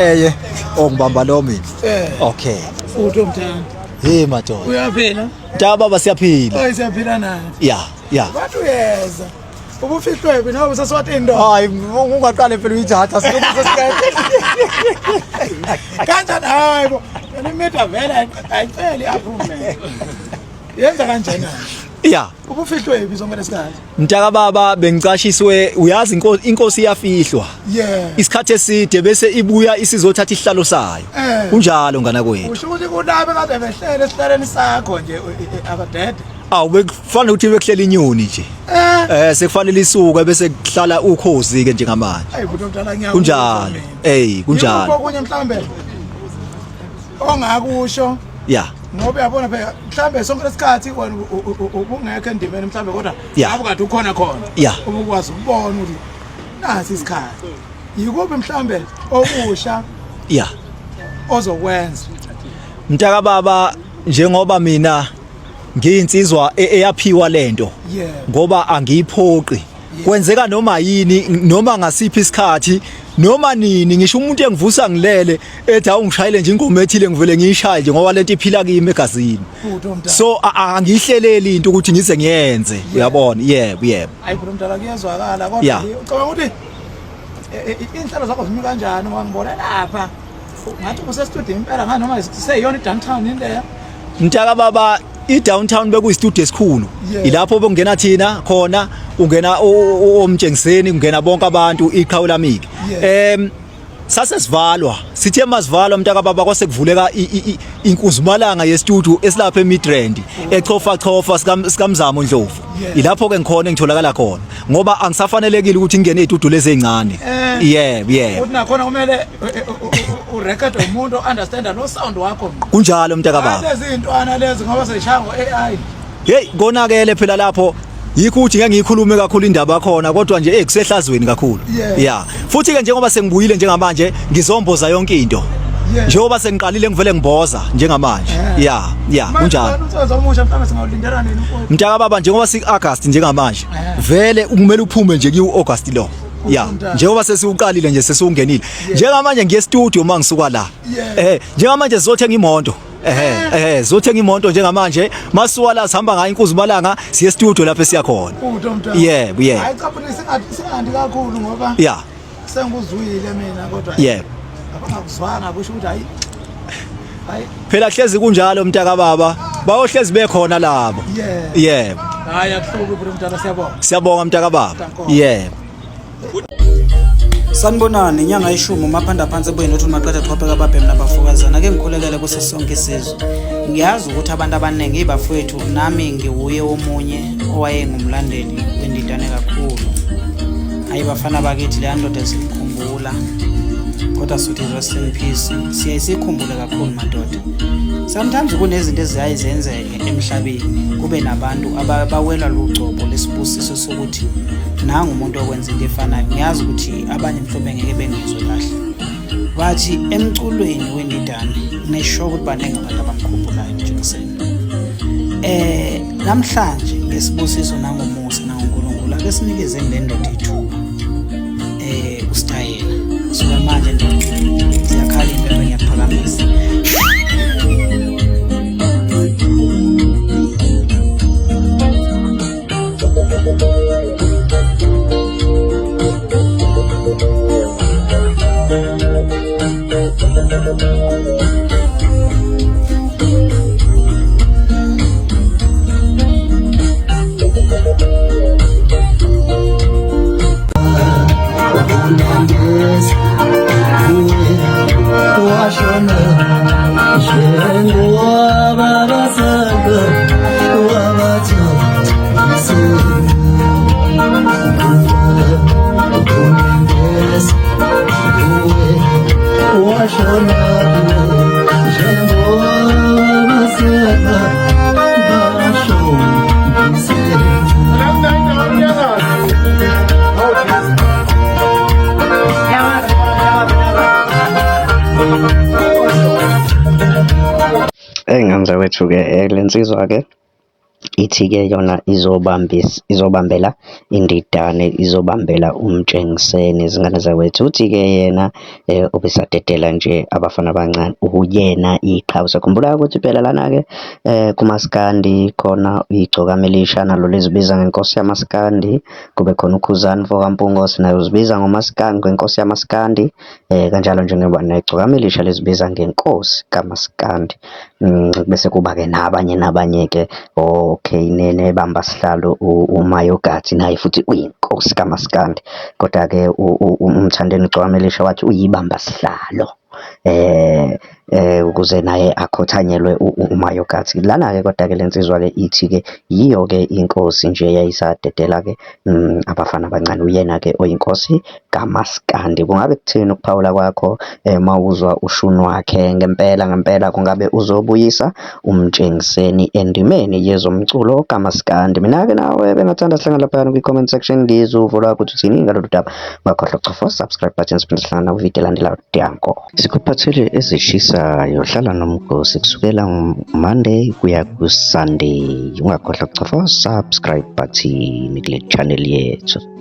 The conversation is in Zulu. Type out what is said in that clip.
Eye ongibamba lo mina. Eh. Okay. Uthi umthanda. Hey madoda. Uyaphila? Mntaka baba siyaphila. Oy siyaphila nathi. Ya, ya. Bathi uyeza. Ubufihlwe phi noba usaswathi into? Hayi ungaqale phela uyithatha silokhu sesikahle. Kanjani hayi bo. Yona imedia vele ayiceli aphume. Yenza kanjena. Ya. Ubufihlwe phi zonke lesikhathi? Mntaka baba bengicashiswe uyazi inkosi inkosi iyafihlwa. Yeah. Isikhathi eside bese ibuya isizothatha isihlalo sayo. Eh. Kunjalo ngana kwethu. Usho ukuthi kunabe kade behlele esihlaleni sakho nje akadede. Awu bekufanele ukuthi bekuhlela inyoni nje. Eh. Eh sekufanele isuke bese kuhlala ukhozi ke njengamanje. Ayi bhuti omdala ngiyakuzwa. Kunjalo. mina. Ey kunjalo. Yikho okunye mhlambe ongakusho Yeah. ngoba uyabona phela mhlambe sonke lesikhathi wena ubungekho endimeni mhlambe kodwa Yeah. ngabe kade ukhona khona Yeah. ubukwazi ukubona ukuthi nasi isikhathi yikuphi mhlambe okusha Yeah. ozokwenza Mntaka baba njengoba mina ngiyinsizwa eyaphiwa lento Yeah. ngoba angiyiphoqi kwenzeka noma yini noma ngasiphi isikhathi noma nini ngisho umuntu engivusa ngilele ethi awungishayele nje ingoma ethile ngivele ngiyishaye nje ngoba lento iphila kimi egazini Bhuti omdala. So angiyihleleli into ukuthi ngize ngiyenze uyabona yebo yebo. Hayi bhuti omdala kuyezwakala kodwa ucabanga ukuthi inhlelo zakho zimi kanjani ngoba ngibona lapha ngathi usestudio impela ngani noma seyiyona i-downtown yini leyo? Mntaka baba i-downtown bekuyistudio esikhulu ilapho bekungena thina khona kungena omtshengiseni kungena bonke abantu iqhawe lamike sase sivalwa sithe masivalwa mntaka baba kwase kuvuleka inkuzumalanga yestudio esilapha eMidrand echofa chofa sikamzamo Ndlovu ilapho ke ngikhona engitholakala khona ngoba angisafanelekile ukuthi ngingene ezitudio lezi ezincane yebo yebo Uthi nakhona kumele urecord umuntu understand no sound wakho ngqo. Kunjalo mntaka baba. Lezi intwana lezi ngoba seyishaya ngo AI. Hey konakele phela lapho yikho ukuthi ngeke ngiyikhulume kakhulu indaba yakhona kodwa nje hey kusehlazweni kakhulu. Yeah. Futhi ke njengoba sengibuyile njengamanje ngizomboza yonke into. Njengoba sengiqalile ngivele ngimboza njengamanje. Yeah, yeah, kunjalo. Umsebenzi omusha mhlawumbe singawulindela nini mfowethu? Mntaka baba njengoba si August njengamanje vele kumele uphume nje ku August lo. Yeah, njengoba sesiwuqalile nje sesiwungenile. Njengamanje ngiye studio mangisuka la. Eh, njengamanje sizothenga imoto. Ehe, eh, sizothenga imoto njengamanje. Masuka la sihamba ngayo inkuzumalanga siye studio lapho esiya khona. Yebo, yebo. Hayi cha futhi singathi singandi kakhulu ngoba Yeah. Senguzwile mina kodwa. Yebo. Abangakuzwanga kusho ukuthi hayi. Hayi. Phela hlezi kunjalo mntaka baba. Bayohlezi bekhona labo. Yebo. Hayi akuhluki bro mntana siyabonga. Siyabonga mntaka baba. Yebo. Sanibonani inyanga yeshumi umaphanda phansi ebuyeni uthi umaqatha thwapheka ababhemi nabafokazana ake ngikhulekele kuso sonke isizwe. Ngiyazi ukuthi abantu abaningi bafowethu nami ngiwuye omunye owayengumlandeli wendidane kakhulu. Hayi bafana bakithi leya ndoda esikhumbula kodwa sothi rest in peace siyaye sikhumbule kakhulu madoda. Sometimes kunezinto eziyaye zenzeke emhlabeni kube nabantu abawelwa lugcobo lesibusiso sokuthi nangu umuntu okwenza into efanayo. Ngiyazi ukuthi abanye mhlawumbe ngeke bengizwe kahle bathi emculweni wendidane ngisho ukuthi baningi abantu abamkhumbulayo uJackson. Namhlanje ngesibusiso nangomusa nangoNkulunkulu ake sinikezeni le ndoda ithuba usitayela suka manje ndoda siyakhala impela ngiyakuphakamisa. Ey'ngane zakwethu-ke le nsizwa-ke. Ithi-ke yona izobambela iNdidane, izobambela uMtshengiseni zingane zakwethu. Uthi-ke yena ubesadedela nje abafana abancane, uyena iqhawe. Usakhumbula ukuthi phela lana-ke kumaskandi khona iGcokama Elisha nalo lizibiza ngenkosi yamaskandi, kube khona uKhuzani mfokaMpungose naye uzibiza ngomaskandi, ngenkosi yamaskandi. Kanjalo nje ngoba neGcokama Elisha lizibiza ngenkosi kamaskandi. Bese kuba-ke nabanye nabanye-ke okay nebamba sihlalo uMayogathi naye futhi uyinkosi kamaskandi. Koda-ke uMthandeni Gcokama Elisha wathi uyibamba sihlalo ukuze naye akhothanyelwe uMayogathi. Lana-ke koda-ke le nsizwa-ke ithi-ke yiyo-ke inkosi nje eyayisadedela-ke abafana abancane, uyena-ke oyinkosi kamaskandi. Kungabe kuthini ukuphawula kwakho uma uzwa ushuni wakhe ngempela ngempela kungabe uzobuyisa uMtshengiseni endimeni yezomculo kamaskandi? Mina-ke nawe bengathanda sihlangane laphayana kwi-comment section ngizwe uvo lwakho ukuthi uthini ngalolu daba. Ungakhohlwa ukuchofa subscribe button siphinde sihlangane nakwividiyo elandelayo. Danko. Sikuphathele ezishisayo, hlala nomgosi kusukela Monday kuya ku-Sunday. Ungakhohlwa ukuchofa subscribe button kule channel yethu.